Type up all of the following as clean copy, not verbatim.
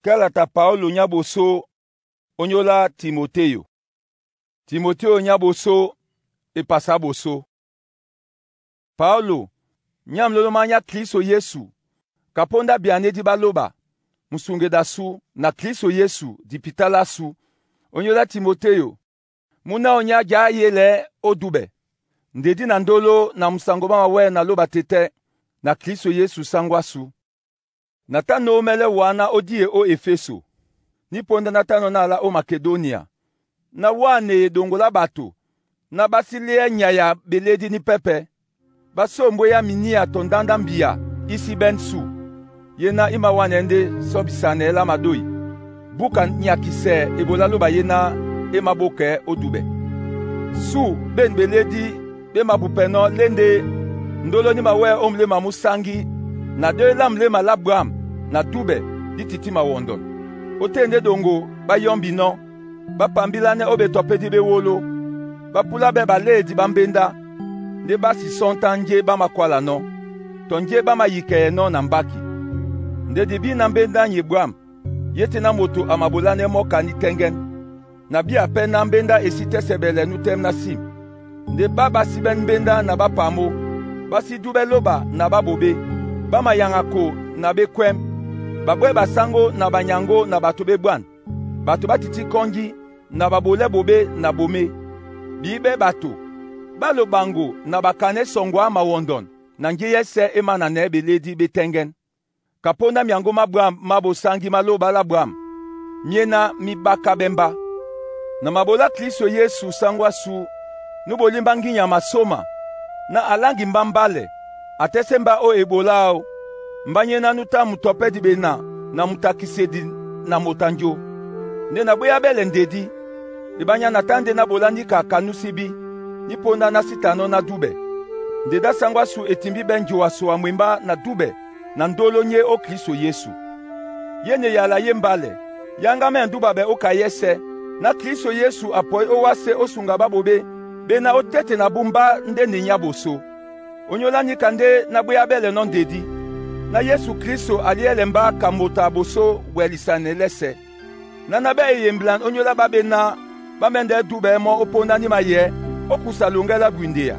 Kɛ́lata Paólo nya bosó ónyólá Timotéyo. Timotéyo nya bosó epasá bosó. Paólo, nyá mulolo má nyá Kliso Yesu, kapóndá byanédi bá lóba, musungeda asu na Kliso Yesu dipita lásu, ónyólá Timotéyo, múnáo nyá dja á yélɛɛ́ ó dúbɛ. Ndedí na ndóló na musango má mawɛ́ na lóba tetɛ́, na Kliso Yesu sáŋgó ásu. Na tá nómɛ́lɛ́ wǎ ná ó díe ó Efeso, ní póndá ná tánɔ̄ na alá ó Makedónia, ná wáne eɗoŋgo lá ɓato ná ɓá sí léɛ nyay a belédi ní pɛ́pɛ̄. Ɓá sí ombwéyá miníya tɔ ndándá mbiya í sí ɓɛ́n sú, yé ná í mawánɛɛ́ ndé sɔ́ bisanɛɛ́ lá madói. Búka nyakisɛ ebolá lóba yéná e mābókɛɛ́ ó dúbɛ. Sú ɓên belédi ɓé mabupɛnɔ́ lé ndé ndóló ní mawɛ́ ó muléma mú sáŋgí na dói lá muléma lá bwǎm̀ na dúbɛ dí tití mawɔndɔn. Ótên ndé ɗoŋgo ɓá yɔ́mbinɔ́, ɓá pambílánɛ́ ó betɔpédi béwóló. Ɓá púlábɛ́ baléedi ɓá mbéndá, ndé ɓá si sɔ́ntá njé ɓá makwálanɔ́, tɔ njé ɓá mayikɛɛnɔ́ na mbáki. Ndé di bí ná mbéndá nye bwǎm̀, yé tɛ́ ná moto a mabolánɛ́ mɔ́ ka ní tɛ́ŋgɛ́n. Na bíá pɛ́ ná mbéndá e sí tɛ́ sɛbɛlɛ nútɛ́m ná sim. Ndé ɓá ɓá síbɛ́ mbéndá na ɓá pamó, ɓá sí dúbɛ́ lóba na ɓá ɓobé, ɓá mayaŋako na ɓékwɛ́m, ɓabwɛ́ basáŋgó na banyaŋgó na ɓato ɓé bwân, ɓato ɓá tití kɔ́njí na ɓabolɛ́ ɓobé na bomé, ɓííɓɛ́ ɓato, ɓá loɓaŋgo na ɓakanɛ́ sɔŋgɔ á mawɔndɔn na njé yɛ́sɛ̄ é mánanɛɛ́ belédi bé tɛ́ŋgɛ́n. Kapóndá myaŋgó má bwǎm̀ má bosáŋgí má lóba lá bwǎm̀, myéná mí ɓákáɓɛ́ mbá. Na mabolá Kliso Yesu sáŋgó ásu, nú bolí mbá ŋgínya masóma, ná a láŋgi mbá mbálɛ, a tɛ́sé mbá ó ebolá áō, mbá nyéná nú tá mutɔpɛ́ di ɓena na mutakisedi na motanjo. Ndé na bwéábɛ́ lɛ ndedí, eɓányá na tá ndé ná bolá níka ka nú sí bí, ní póndá ná sí tanɔ́ ná dúbɛ. Ndedá sáŋgó ásu e timbí ɓɛ́ njoaso a mwembá na dúbɛ na ndóló nyé ó Kliso Yesu. Yé ne yala yé mbálɛ, yáŋgámɛ́ ndúba ɓɛ ó ka yɛ́sɛ̄, ná Kliso Yesu a pɔí ó wásē ó sunga ɓá ɓobé ɓéná ó téte na bú mbá ndé ne nyá bosó. Ónyólá níka ndé ná bwéábɛ́ lɛnɔ́ ndedí, ná Yesu Klíso a lyɛ́lɛ mbá ka moto a bosó wɛlisanɛ lɛ́sɛ̄. Náná ɓɛ́ e yemblan ónyólá ɓá ɓéná ɓá mɛ́ndɛ́ dúbɛɛ́ mɔ́ ó póndá ní mayɛ̌ ó kusa loŋgɛ́ lá bwindeya.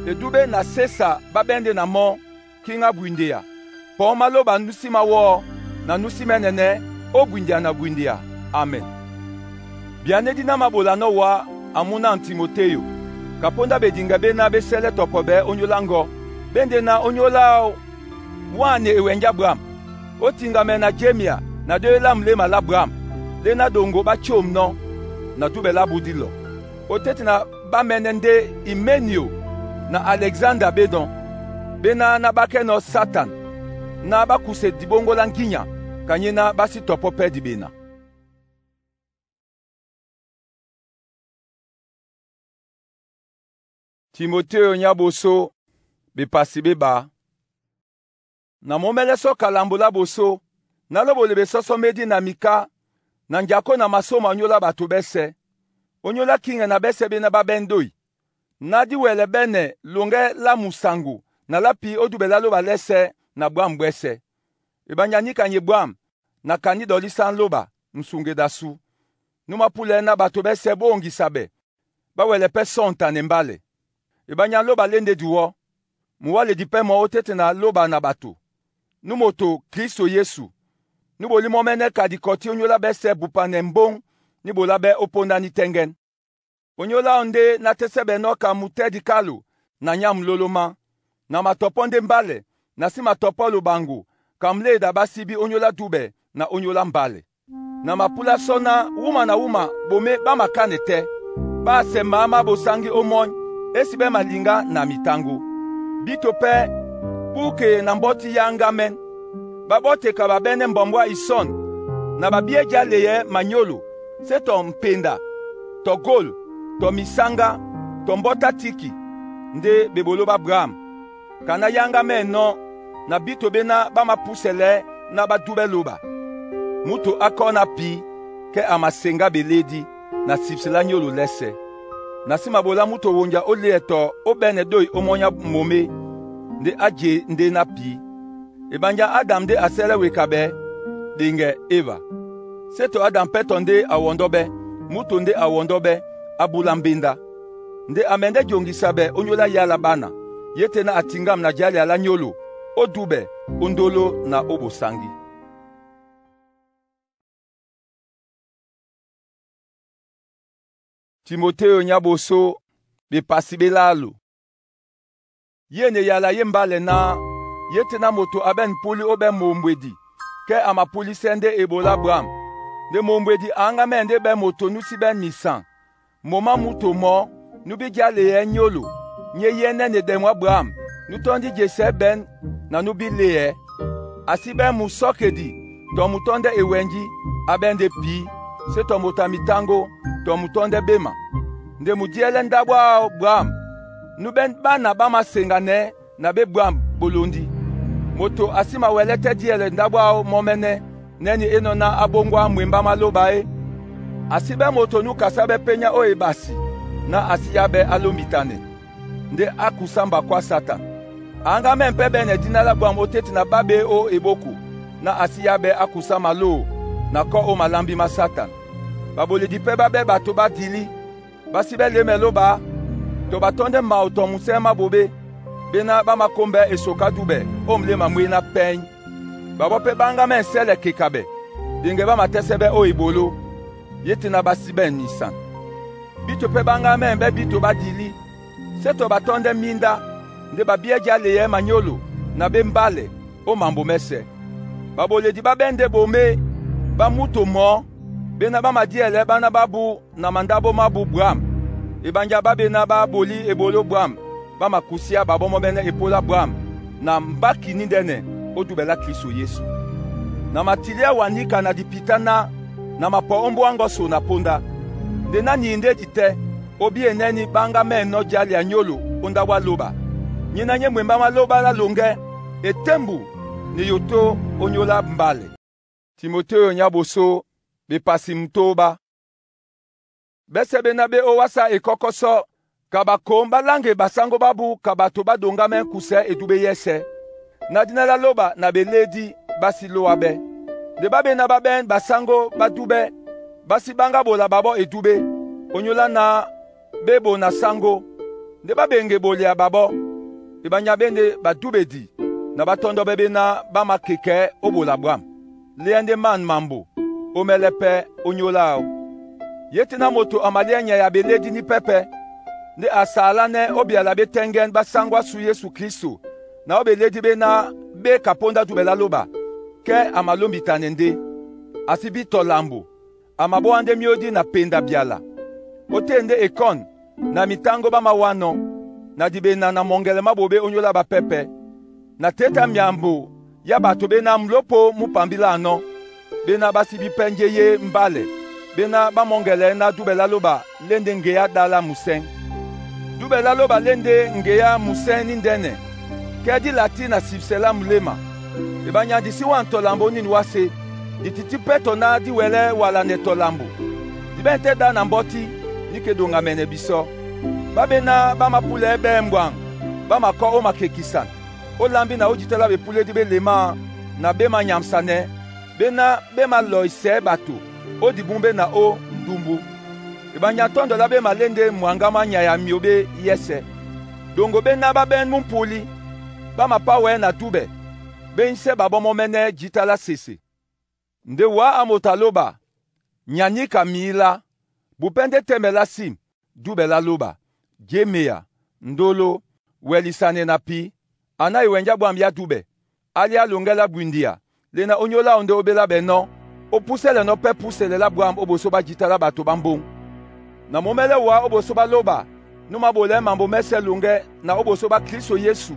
Edúbɛ́ na sésa ɓá ɓɛ́ ndé na mɔ́ kíŋ á bwindeya, pɔ̌ má lóba nú sí mawɔ́ na nú sí mɛ́nɛnɛ́ ó bwindeya na bwindeya. Amen. Byanédi ná mabolanɔ́ wá a múnáŋ Timotéyo, kapóndá bedingɛ béná bé sɛ́lɛ́ tɔpɔ bɛɛ́ ónyólá ŋgɔ́, ɓé ndé ná ónyólá áō wáne e wɛnjá bwǎm̀, ó tiŋgamɛ na jémia na dói lá muléma lá bwǎm̀, lé ná ɗoŋgo ɓá tsyômnɔ́, na dúbɛ lábu dílɔ. Ó téte na ɓá mɛ́nɛ́ ndé Imenio na Alɛksanda ɓé nɔ́, ɓéná ná ɓákɛ́nɔ̄ Satan, ná ɓá kuse diɓóŋgó lá ŋgínya, kanyéná ɓá sí tɔpɔ́ pɛ́ diɓena. Timotéyo nyá bosó, bepasi bé ɓá. Na momɛ́lɛ́ sɔ kalambo lá bosó, ná lóbole besɔ́sɔ́ médí na miká na njakó na masóma ónyólá ɓato ɓɛ́sɛ̄, ónyólá kíŋɛ na ɓɛ́sɛ̄ ɓéná ɓá ɓɛ́ ndói, ná dí wɛlɛ ɓɛ́nɛ loŋgɛ́ lá musaŋgo na lá pi ó dúbɛ lá lóba lɛ́sɛ̄ na bwǎm̀ bwɛ́sɛ̄. Eɓanya níka nye bwǎm̀ na ka ní ɗɔlísá lóba ŋsungeda asú, nú mápúlɛɛ́ ná ɓato ɓɛ́sɛ̄ bó oŋgisa ɓɛ, ɓá wɛlɛ pɛ́ sɔ́ɔŋ-tanɛ mbálɛ. Eɓányá lóba lé ndé diwɔ́, muwáledi pɛ́ mɔ̄ ó téte na lóba na ɓato, nú moto Kliso Yesu, nú bolí mɔ́mɛ́nɛ́ ka dikɔtí ónyólá ɓɛ́sɛ̄ bupanɛ mbóŋ ní bolá ɓɛ́ ó póndá ní tɛ́ŋgɛ́n. Ónyólá áō ndé ná tɛ́sɛ́ ɓɛnɔ́ ka mutɛ́ dikálo na nyá mulóló má, na matɔpɔ́ ndé mbálɛ, na sí matɔpɔ́ loɓaŋgo, ka muléeda ɓá síbí ónyólá dúbɛ na ónyólá mbálɛ. Na mapúlá sɔ́ ná wúma na wúma bomé ɓá makánɛ tɛ́, ɓá asɛ maá má bosáŋgí ó mɔ́ny é síbɛ́ maliŋgá na mitáŋgó. Bíto pɛ́ búukeye na mbɔ́tí yáŋgámɛ́n. Ɓá ɓɔ́te ka ɓaɓɛ́nɛ́ mbɔmbɔ́ á isɔ̂n na ɓabíɛ́ jáleyɛɛ́ manyólo, sé tɔ mpenda, tɔ gôl, tɔ misáŋgá, tɔ mbɔ́tá tíki, ndé beboló ɓá bwǎm̀. Ka ná yáŋgámɛ́ɛnɔ́ na bíto ɓéná ɓá mapúsɛlɛɛ́ ná ɓá dúbɛ́ lóba. Múto á kɔ́ ná pǐ kɛ́ a maseŋgá belédi na sipse lá nyólo lɛ́sɛ̄. Na sí mabolá múto wonja ó leyɛ tɔ ó ɓɛ́nɛ dói ó mɔ́ nyá momé, ndé á je ndé ná pǐ. Eɓánjá Adam ndé a sɛ́lɛ́ weka ɓɛɛ́. Ɗeŋgɛ Eva. Sé tɔ Adam pɛ́ tɔ ndé a wɔndɔ́ɓɛ́, múto ndé a wɔndɔ́ɓɛ́, a bula mbenda. Nde a mɛndɛ́ joŋgisa ɓɛ ónyólá yá lá ɓána, ye tɛ́ ná a tiŋgam na jǎlia lá nyólo ó dúɓɛ, ó ndóló na ó bosaŋgí. Timotéo nyáɓosó, bepasi ɓé lálo. Ye ne yala ye mbálɛ náh ye tɛ́ ná moto a ɓɛ̂n púlí ó ɓɛ́ mombwedi kɛ a mapúlísɛ́ ndé ebolá bwǎm. Nde mombwedi a áŋgámɛ́ ndé ɓɛ́ moto nú sí ɓɛ́n misaŋ, mo má múto mɔɔ́, nú bí jáleyɛɛ́ nyólo, nyé yɛ́nɛ́ ne ɗɛmwá bwǎm, nú tɔ́ndi jesɛɛ́ ɓɛ̌n na nú bí léɛɛ́. A sí ɓɛ́ musɔ́kedi tɔ mu tɔ́ndɛ́ ewɛnjí, a ɓɛ́ ndé pǐ, sé tɔ moto a mitáŋgó, tɔ mu tɔ́ndɛ́ ɓéma. Nde mu díɛ́lɛ́ ndáɓo áō bwǎm, nú ɓɛ́n ɓána ɓá māseŋganɛɛ́ na ɓé bwǎm ɓolondí. Moto a sí mawɛlɛ́ tɛ́ díɛlɛ ndáɓo áō mɔ́mɛ́nɛ́, nɛ́nī é nɔ́ ná á bóŋgwá mwembá má lóba é. A sí ɓɛ́ moto nú kasá ɓɛ́ pényá ó eɓasi ná a sí yábɛ́ á lómbitanɛ, ndé á kusá mbakó á Satan. A áŋgámɛ́ pɛ́ ɓɛ́nɛ díná lá bwǎm ótéti na ɓá ɓě ó eɓóko, ná a sí yábɛ́ á kusá malóo na kɔ́ ó malámbí má Satan. Baboledi pɛ́ ɓá ɓɛ́ ɓato ɓá dilí, ɓá sí ɓɛ́ lěmɛ lóba, tɔ ɓa tɔ́ndɛ́ mawo tɔ musɛ́ má ɓoɓé, ɓéná ɓá mākómbɛ́ esoká dúɓɛ ó mléma mwéná pɛ́ny. Ɓaɓɔ́ pɛ́ ɓá áŋgámɛ́ ŋsɛ́lɛ kekabɛ, ɗeŋgɛ ɓá matɛ́sɛ́ ɓɛ́ ó eboló, yé tɛ́ ná ɓá sí ɓɛ̂n misaŋ. Bíto pɛ́ ɓá áŋgámɛ́ ɓɛ́ bíto ɓá dilí, sé tɔ ɓa tɔ́ndɛ́ míndá, nde ɓa bíɛ́ jáleyɛɛ́ manyólo na ɓé mbálɛ ó mambo mɛ́sɛ̄. Baboledi ɓá ɓɛ́ ndé ɓomé ɓá múto mɔɔ́, ɓéná ɓá madíɛlɛɛ́ ɓána ɓábú na mandáɓo mábū bwǎm. Eɓanja ɓá ɓená ɓá bolí eboló bwǎm, ɓá makusíá ɓaɓɔ́ mɔ́mɛ́nɛ́ epólá bwǎm na mbáki níndɛ́nɛ ó dúɓɛ lá Kliso Yesu. Na matiliá wa níka na dipitá ná na mapɔ ó mbóa ŋgɔso na póndá. Nde ná ni ndé di tɛ́, ó bíye nɛ́nī ɓá áŋgámɛ́nɔ́ jália nyólo ó ndáɓo á lóba. Nyéná nyé mwembá má lóba lá loŋgɛ́, etémbu ne yotó ónyólá mbálɛ. Timotéo nyáɓosó, bepasi mtóóbá. Bɛ́sɛ́ ɓéná ɓé ówásá ekɔ́kɔ́sɔ́, ka bakom ɓá láŋge basáŋgó bábú ka bato ɓá doŋgámɛ́ kusɛɛ́ edúɓɛ́ yɛ́sɛ̄. Ná díná lá lóba na belédí ɓá sí lóábɛ́. Nde ɓá ɓéná ɓá ɓɛ́n basáŋgó ɓá dúɓɛ́, ɓá sí ɓáŋgá bola ɓaɓɔ́ edúɓɛ́, onyólá náh ɓé bona sáŋgó, ndé ɓá ɓeŋge ɓolea ɓaɓɔ́. Eɓanya ɓé ndé badúɓedi na ɓá tɔ́ndɔ́ɓɛ́ ɓéná ɓá mākekɛɛ́ ó ɓola ɓwǎm. Léá ndé mân mambo, ómɛ́lɛ́ pɛ́ ónyólá áō. Yé tɛ́ ná moto a maliá nyay a belédí ní pɛ́pɛ̄, ndé a saalánɛ́ ó byala ɓé tɛ́ŋgɛ́n ɓá sáŋgó ásū Yesu Klísto na ó belédí ɓéná ɓé ka póndá dúɓɛ lá lóba, kɛ́ a malómbitanɛ ndé. A sí bí tɔ lambo, a mabówá ndé myódí na penda byala. Ótên ndé ekɔ́n na mitáŋgó ɓá mawánɔ́, na diɓena na mɔŋgɛlɛ má ɓoɓé ónyólá ɓapɛ́pɛ̄. Na těta myambo yá ɓato ɓéná mlópo mú pambílánɔ́, ɓéná ɓá sí bí pɛ́ njé yé mbálɛ, ɓéná ɓá mɔ́ŋgɛlɛɛ́ ná dúɓɛ lá lóba lé ndé ŋgeyá ɗá lá musɛ́ŋ. Dúɓɛ lá lóba lé ndé ŋgeyá musɛ́ŋ níndɛ́nɛ, kɛ́ dí latí na sipsɛ lá muléma. Eɓanya di sí wân tɔ lambo nîn wásē, di tití pɛ́ tɔ ná dí wɛlɛ́ walanɛ tɔ lambo. Di ɓɛ̂n tɛ́ ɗá na mbɔ́tí, níke doŋgamɛnɛ bisɔ́. Ɓá ɓéná ɓá mápúlɛɛ́ ɓɛ́ mbwaŋ, ɓá makɔ́ ó makekisan, ó lámbí na ó jítá lá bepúlédí ɓé lemáā na ɓé manyamsanɛɛ́, ɓéná ɓé malɔisɛɛ́ ɓato ó dibúmbé na ó ndumbu. Eɓanya tɔ́ndɔ lá ɓé malé ndé mwaŋgá má nyay a myoɓé yɛ́sɛ̄. Ɗoŋgo ɓéná ɓá ɓɛ́n mú mpúlí, ɓá mapáwɛɛ́ na dúɓɛ, ɓé ínsɛ́ ɓaɓɔ́ mɔ́mɛ́nɛ́ jǐta lá sese. Nde wǎ á moto a lóba, nya níka mǐlá, bupɛ́ ndé tɛ́mɛ lá sim, dúɓɛ lá lóba, jémeya, ndóló, wɛlisanɛ na pǐ. A ná ewɛnjá bwâm yá dúɓɛ, á liá loŋgɛ́ lá bwindia, léná ónyólá áō ndé ó ɓélá ɓɛnɔ́, ó púsɛ́lɛnɔ́ pɛ́ púsɛlɛ lá bwǎm ó ɓosó ɓá jǐta lá ɓato ɓá mbóŋ. Na mɔ́mɛ́lɛ́ wǎ ó ɓosó ɓá lóba, nú māɓolɛɛ́ mambo mɛ́sɛ̄ loŋgɛ́ na ó ɓosó ɓá Klísto Yesu,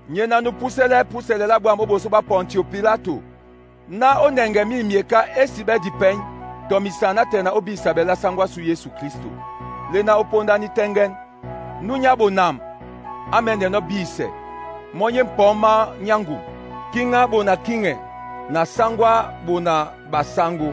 nyéná nú púsɛ́lɛ́ púsɛlɛ lá bwǎm ó ɓosó ɓá Pɔntio Pilato, ná ó nɛŋgɛ mími myeká é si ɓɛ́ dipɛ̌ny tɔ misaŋ nátɛɛ na ó bísa ɓɛ̀ lá sáŋgó ásū Yesu Klísto. Léná ó póndá ní tɛ́ŋgɛ́n. Nú nyá bonam á mɛ́ndɛnɔ́ bísɛ, mɔ́ nyé mpɔ̌ má nyáŋgum, kíŋá ɓona kíŋɛ na sáŋgó á ɓona ɓasáŋgó.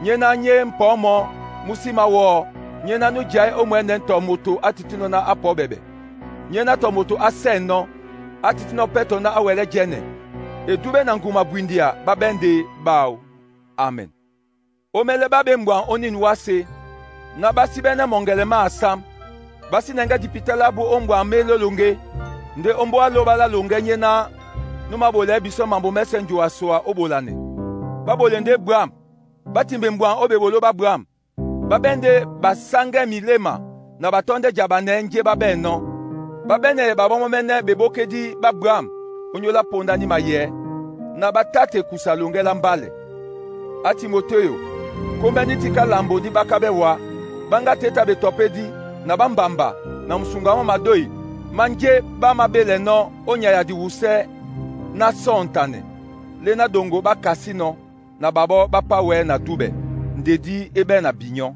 Nyéná nyé mpɔ̌ mɔ́ mú sí máwɔ́, nyéná nú jaé ó mwɛ̌nɛ̌ tɔ moto á titínɔ́ ná á pɔ̌ ɓɛɓɛ. Nyéná tɔ moto á sɛ́nɔ́, á titínɔ́ pɛ́ tɔ ná á wɛlɛ́ jɛ́nɛ. Edúɓɛ́ na ŋguma bwindia ɓá ɓɛ́ ndé ɓáō. Amen. Ómɛ́lɛ́ ɓá ɓé mbwaŋ ónîn wásē ná ɓá síɓɛ́nɛ́ mɔŋgɛlɛ má-asám. Ɓá sínɛŋgɛ́ dipítá lábú ó mbwaŋ má elólóŋgé, ndé ómbóá lóɓá lá loŋgɛ́ nyéná nú māɓolɛɛ́ bisɔ́ mambo mɛ́sɛ̄ njoa-soa ó ɓolanɛ. Ɓá ɓole ndé bwâm, ɓá timbe mbwaŋ ó ɓeɓoló ɓá bwâm. Ɓá ɓɛ́ ndé basáŋgɛ́ miléma na ɓatɔ́ndɛ́ jabanɛ́ njé ɓá ɓɛ̂nɔ́. Ɓá ɓɛ́nɛ ɓaɓɔ́mɔ́mɛ́nɛ́ ɓebókédí ɓá bwâm ónyólá póndá ní mayɛ̌, ná ɓá tá tɛ kusa loŋgɛ́ lá mbálɛ. Á Timotéyo, kómbɛ́ ní tika lambo dí ɓákáɓɛ́ wá. Ɓáŋgá teta betɔpédí na ɓámbamba na musuŋga mɔ́ madói má njé ɓá māɓélɛnɔ́ ó nyaya diwusɛ́ ná sɔ̂ŋtanɛ, lé náɗoŋgo ɓá kasínɔ̄ na ɓaɓɔ́ ɓá páwɛɛ́ na dúɓɛ, ndedí é ɓɛ́ na binyɔ́.